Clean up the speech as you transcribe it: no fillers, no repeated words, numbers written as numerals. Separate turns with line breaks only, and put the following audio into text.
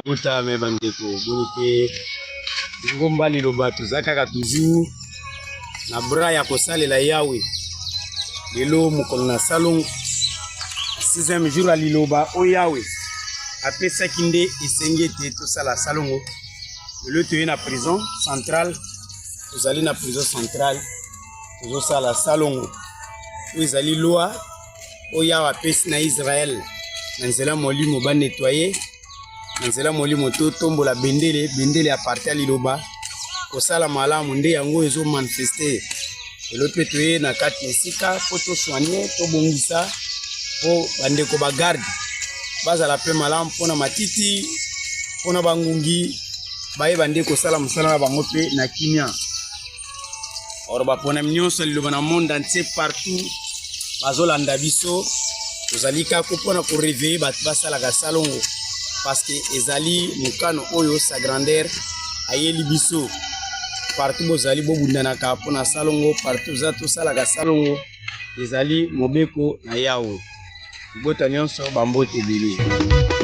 Botame bandeko, boni mpe lingomba liloba, toza kaka toujours na bras ya kosalela Yawe. Lelo mokolo na salongo, sixième jour ya liloba oyo Yawe apesaki nde esengi ete tosala salongo. Lelo toye na prison centrale, tozali na prison centrale, tozosala salongo oyo ezali loi oyo Yawe apesi na Israël na nzela molimo ba nettoyer na nzela molimo totombola bendele, bendele ya parti ya liloba kosala malamu nde yango ezo manifeste. Lelo mpe toye na kati ya esika mpo tosoigne, tobongisa mpo bandeko ba garde bazala mpe malamu mpo na matiti, mpo na bangungi bayeba nde kosala mosala na bango mpe na kimia. Or baponami nyonso ya liloba na monde entier partout bazolanda biso, tozali kaka mpo na koreveille bato basalaka salongo parce que ezali mokano oyo sa grandeur ayeli biso. Partout bozali bobundanaka mpo na salongo, partout oza tosalaka salongo, ezali mobeko na Yawe. Libota nyonso bambote ebele.